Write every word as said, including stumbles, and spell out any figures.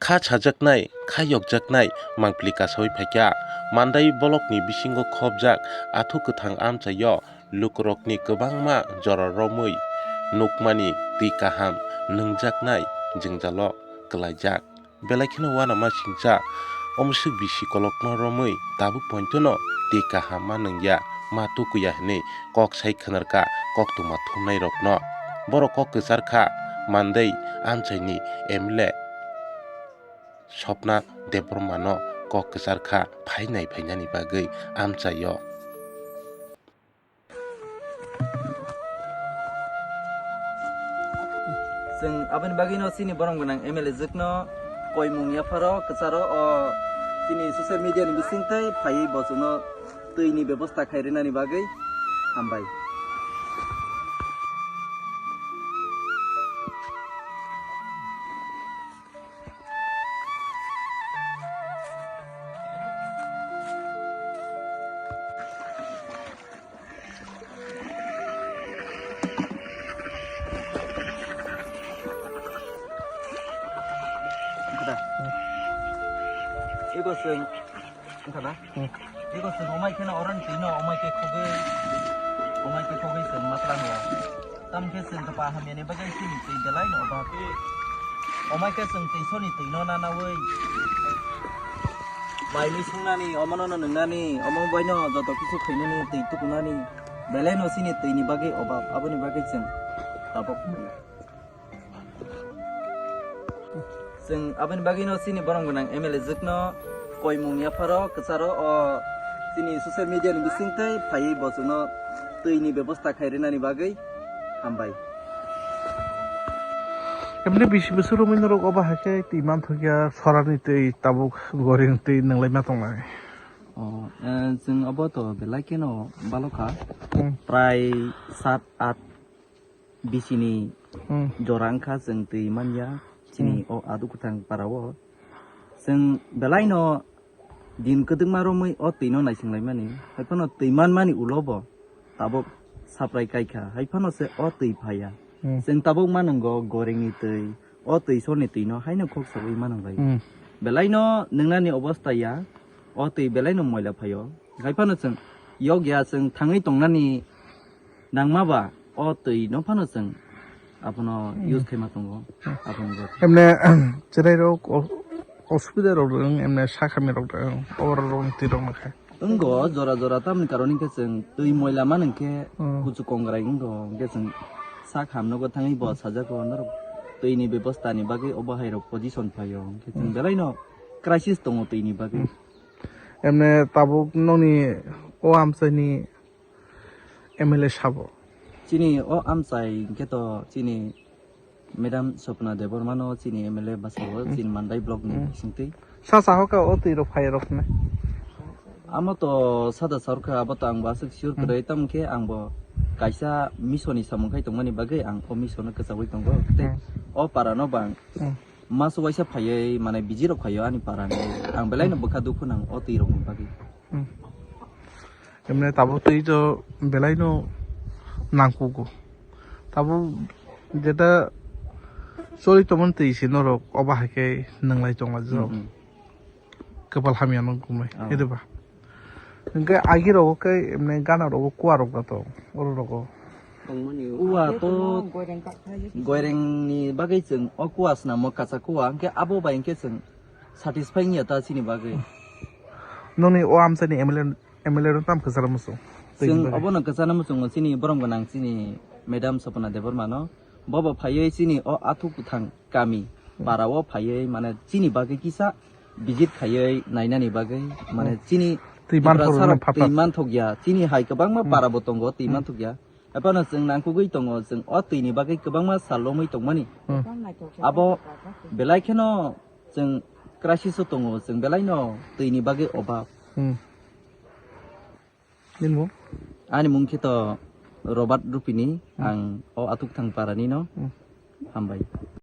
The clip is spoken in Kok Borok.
Kha sajaknai, kha yokjaknai mangpili kasaui phaikha. Mandai bolokni bisingo khopjak athuk kwthang amchaio lukurokni kwbangma jora romwi nukmani twi kaham nwngjaknai jwngjalo kwlaijak. Belai kheno uanama singcha, omo swk bisi kolokma romwi tabuk pointono twi kaham ma nwngya, ma tukuya hwnwi kok sai khwnarkha koktwma thumnairokno. Borok kok kwcharkha Mandai amchaini M L A Swapna Debbarmano kok kwcharkha phai nai phainani bagwi amchaio. Chwng aboni bagwino chini borom gwnang M L A jwkno koimung yapharo kwcharo o chini social media ni bisingtwi phaiwi bo chwngno twi ni bebosta khai rwnani bagwi hambai. Ego chwng wngkha na? Hmm. Ego chwng omai kheno oroni twi no omai khe khogwi, omai khe khogwi chwng ma tlang ya. Tamo khe chwng khe pa hamya ni bagwi chini twi belai no obhab. Omai khe chwng twi soni twi no nanawi. Mai mui sungnani, omo no nwngnani, omo bai no joto kisu khainani, twi tukunani. Belai no chini twi ni bagwi obhab, aboni bagwi chwng tabuk maya. Chwng aboni bagwino chini borom gwnang M L A jwkno koimung yapharo kwcharo o chini social media ni bisingtwi phaiwi bo chwngno twi ni bebosta khai rwnani bagwi hambai. Emni bisi bwswk romwi norok obo hai khe twi manthokya, sorani twi tabuk goring twi nwnglai ma tongnai. O, eh, chwng obo to belai kheno balokha. Hmm. Prai sat, at bisini Hmm. jora wngkha chwng twi manya chini Hmm. o Adu Kwthang para o. Chwng belai no din kwdwkma romwi o twi no naising laimani. Hai phano twi manmani ulo bo tabuk saprai kaikha. Hai phano se o twi phaiya. Hmm. Chwng tabuk manwngo goringni twi, o twi sorni twi no haino khok sawi manwng lai. Hmm. Belai no nwngnani obostha ya, o twi belai no moila phaio. Hai phano chwng yok ya, chwng thangwi tongnani nangma ba o twi no phano chwng abono Hmm. use khaima tongo, abono jat. Emne, chwrairok o-, osubida rok dwng, emne sakhamya rok dwng, o borok rokni twi rok no khe. Wngo, jora jora tamni karon hwnkhe chwng twi moila man hwnkhe Hmm. kuchu kongrai wngo, hwnkhe chwng sak hamnogo thangwi bo sajago norok twi ni bebosta ni bagwi obo hai rok position phaio, hwnkhe chwng Hmm. belai no crisis tongo twi ni bagwi. Hmm. Emne tabuk nokni o amchaini M L A sabo? Chini o amchai hwnkhe to chini Madam Swapna Debbarma no chini M L A bwskango, Hmm. chini Mandai block ni Hmm. bisingtwi. Sa sahoka o twi rok phai rok ne? Amo to sada sarkha, abo to ang bo aswk sure Hmm. kwrwi, tamo khe ang bo kaisa mission ni samung khai tongmani bagwi ang o mission no kwchagwi tongo. Tei Hmm. o para no bang Hmm. maso waisa phaiwi, mane, busy rok phaio ani para ni. Ang belai no bwkha dukhu nang o twi rok ni bagwi. Hmm. Emne tabuk twi to belai no nangkugo. Tabuk jeta choli tongmani twi se norok obo hai khe nwnglai tongla jok. Hmm, hmm. Kwpal hamya no kumlai, Oh. hede ba? Hwnkhe agi rogo khe emne gana rogo kua rok da to, oro rogo. Kua to goireng ni bagwi chwng o kua swnamo, kacha kua, hwnkhe abo bai hwnkhe chwng satisfy wngya ta chini bagwi. Nokni o amchaini M L A, M L A rok tamo kwchana muchung? Chwng obono kwchana muchungo chini borom gwnang chini Madam Swapna Debbarma no. Bobo phaiwi chini o Athukwthang kami Hmm. para o phaiwi mane chini bagwi kisa visit khaiwi nainani bagwi mane Hmm. chini Twi Tripura manthok sarok rwna phatha. Twi manthokya, chini hai kwbangma Hmm. para bo tongo twi Hmm. manthokya. Ephano chwng nangkukgwi tongo, chwng o twi ni bagwi kwbangma sal romwi tongmani. Hmm. Abo belai kheno chwng crisis o tongo, chwng belai no twi ni bagwi obab. Hmm. Nini mung? Ani mung khe to Robert Rupini, Hmm. ang o Athukwthang para ni no. Hmm. Hambai.